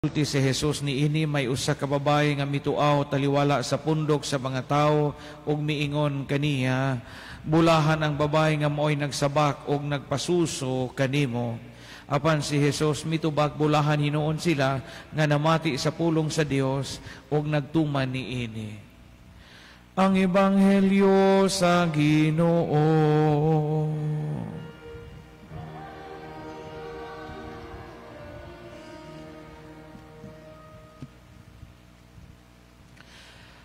Sulti si Jesus niini, may usa ka babaye nga mituaw taliwala sa pundok sa mga tawo ug miingon kaniya, "Bulahan ang babaye nga maoy nagsabak ug nagpasuso kanimo." Apan si Jesus mitubag, "Bulahan hinuon sila nga namati sa pulong sa Dios ug nagtuman niini." Ang Ebanghelyo sa Ginoo.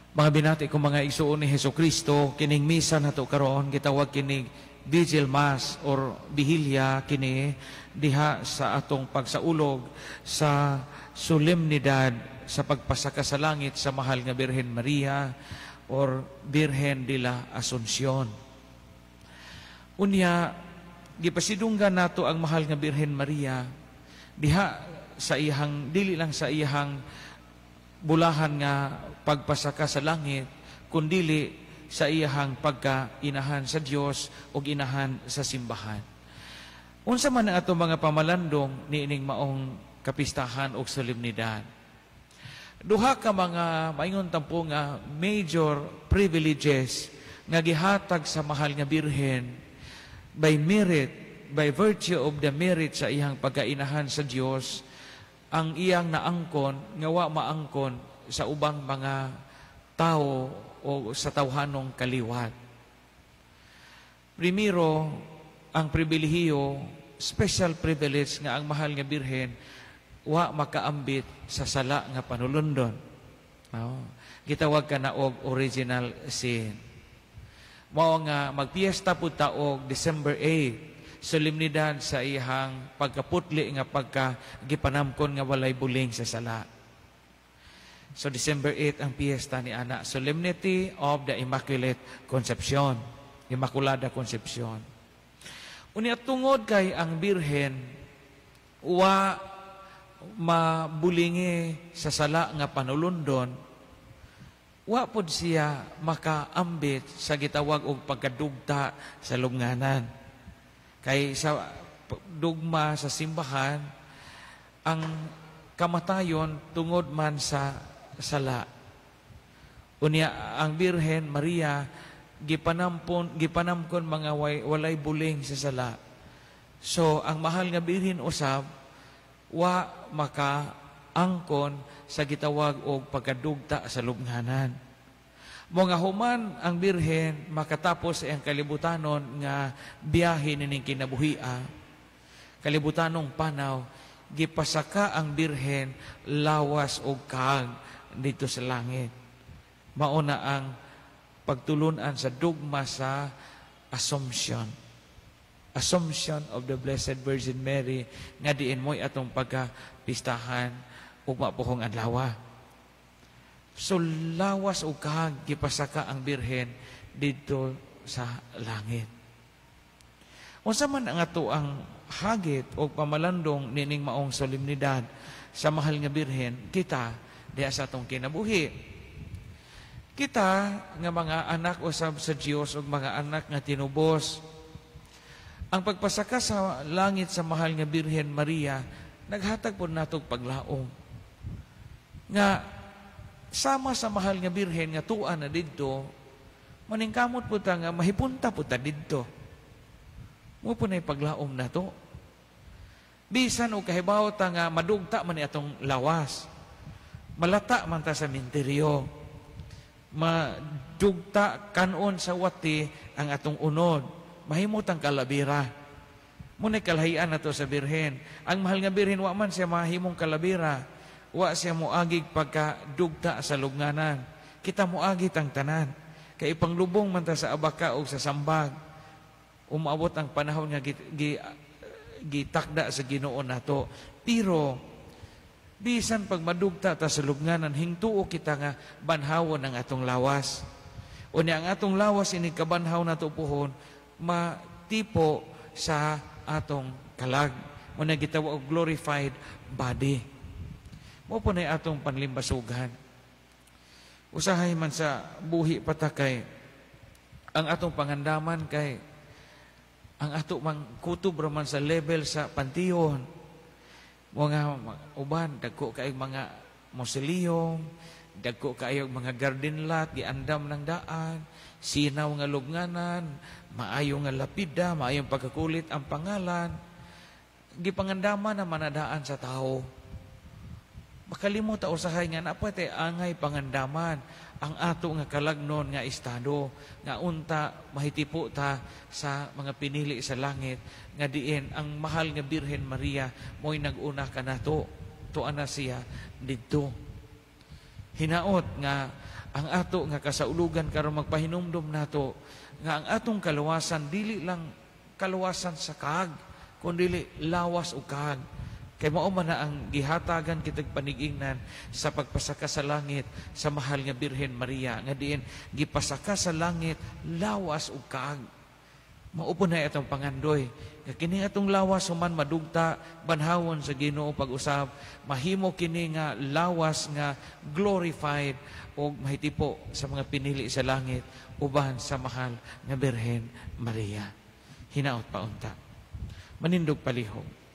Mga binati ko mga igsuon ni Hesus Kristo, kining misa nato karon gitawag kining Vigil Mass or Bihilya, kini diha sa atong pagsaulog sa solemnidad sa pagpasaka sa langit sa mahal nga Birhen Maria or Birhen de la Asuncion. Unya gipasidunggan nato ang mahal nga Birhen Maria diha sa iyang dili lang sa iyang bulahan nga pagpasaka sa langit, kundili sa iyahang pagkainahan sa Dios ug inahan sa simbahan. Unsa man ang atong mga pamalandong niining maong kapistahan og solemnidad? Duha ka mga maingon tampo nga major privileges nga gihatag sa mahal nga Birhen by merit, by virtue of the merit sa iyang pagkainahan sa Dios, ang iyang naangkon nga wa maangkon sa ubang mga tao o sa tawhanong kaliwat. Primero, ang pribilehiyo, special privilege nga ang mahal nga Birhen wa makaambit sa sala nga panulundon. Oh, gitawag ka na og original sin. Mao nga magpiesta pud ta og December 8, solemnidad sa iyang pagkaputli nga pagka gipanamkon nga walay buling sa sala. So December 8 ang piyesta ni Ana, Solemnity of the Immaculate Conception, Immaculada Conception. Unya tungod kay ang Birhen wa mabulingi sa sala nga panulundon, wa pod siya makaambit sa gitawag og pagkadugta sa lubnganan. Kay sa dugma sa simbahan, ang kamatayon tungod man sa sala. Unya ang Birhen Maria gipanamkon mga walay buling sa sala. So ang mahal nga Birhen usab wa makaangkon sa gitawag og pagkadugta sa lubnganan. Mga human ang Birhen makatapos sa iyang kalibutanon nga biyahe nining kinabuhia, kalibutanong panaw, gipasaka ang Birhen lawas og kaag dito sa langit. Mauna ang pagtulunan sa dugma sa Assumption. Assumption of the Blessed Virgin Mary nga diin mo'y atong pagkapistahan ug mapuhong adlaw. So lawas o kahag gipasaka ang Birhen didto sa langit. Unsa man ang ato ang hagit o pamalandong nining maong solemnidad sa mahal nga Birhen, kita diha sa atong kinabuhi. Kita nga mga anak usab sa Dios ug mga anak nga tinubos, ang pagpasaka sa langit sa mahal nga Birhen Maria naghatag pod natog paglaom nga sama sa mahal nga Birhen nga tuan na didto, maningkamot po ta nga mahipunta po ta didto. Mo po na'y paglaom na to. Bisan o kahibaw ta nga madugta man ni atong lawas, malata man ta sa minteryo, madugta kanon sa wati ang atong unod, mahimutang kalabira. Muna'y kalahian na to sa Birhen. Ang mahal nga Birhen, wa man siya mahimong kalabira. Wa siya moagig pagkadugta sa lubnganan. Kita moagit ang tanan. Kay ipanglubong man ta sa abaka o sa sambag. Umaabot ang panahon nga gitakda sa Ginoo nato. Pero bisan pag madugta ta sa lubnganan, hingtuo kita nga banhawon ang atong lawas. Unya ang atong lawas ini kabanhaw nato puhon matipo sa atong kalag. Muna gitawag og glorified body. Mo po na atong panlimbasugan. Usahay man sa buhi patakay ang atong pangandaman kay ang ato mang kutob raman sa level sa pantiyon. Mga uban, dagko kay mga mausoleum, dagko kayo mga garden lot, giandam ng daan, sinaw nga lubnganan, maayo nga lapida, maayong pagkakulit ang pangalan, gipangandaman na manadaan sa tao. Makalimot ta usahay nga naa pa tay angay pangandaman ang ato nga kalagnon nga estado, nga unta mahitipo ta sa mga pinili sa langit, nga diin ang mahal nga Birhen Maria mo'y nag-una kanato, tuan na siya didto. Hinaot nga ang ato nga kasaulugan karon magpahinumdom nato nga ang atong kaluwasan dili lang kaluwasan sa kaag, kundi lawas ug kaag. Kay mao man na ang gihatagan kitag panigingnan sa pagpasaka sa langit sa mahal nga Birhen Maria, nga diin gipasaka sa langit lawas ug kaag. Mao po na atong pangandoy nga kini atong lawas, human madugta, banhawon sa Ginoo pag-usab, mahimo kini nga lawas nga glorified ug mahitipo sa mga pinili sa langit uban sa mahal nga Birhen Maria. Hinaot pa unta. Manindog palihog.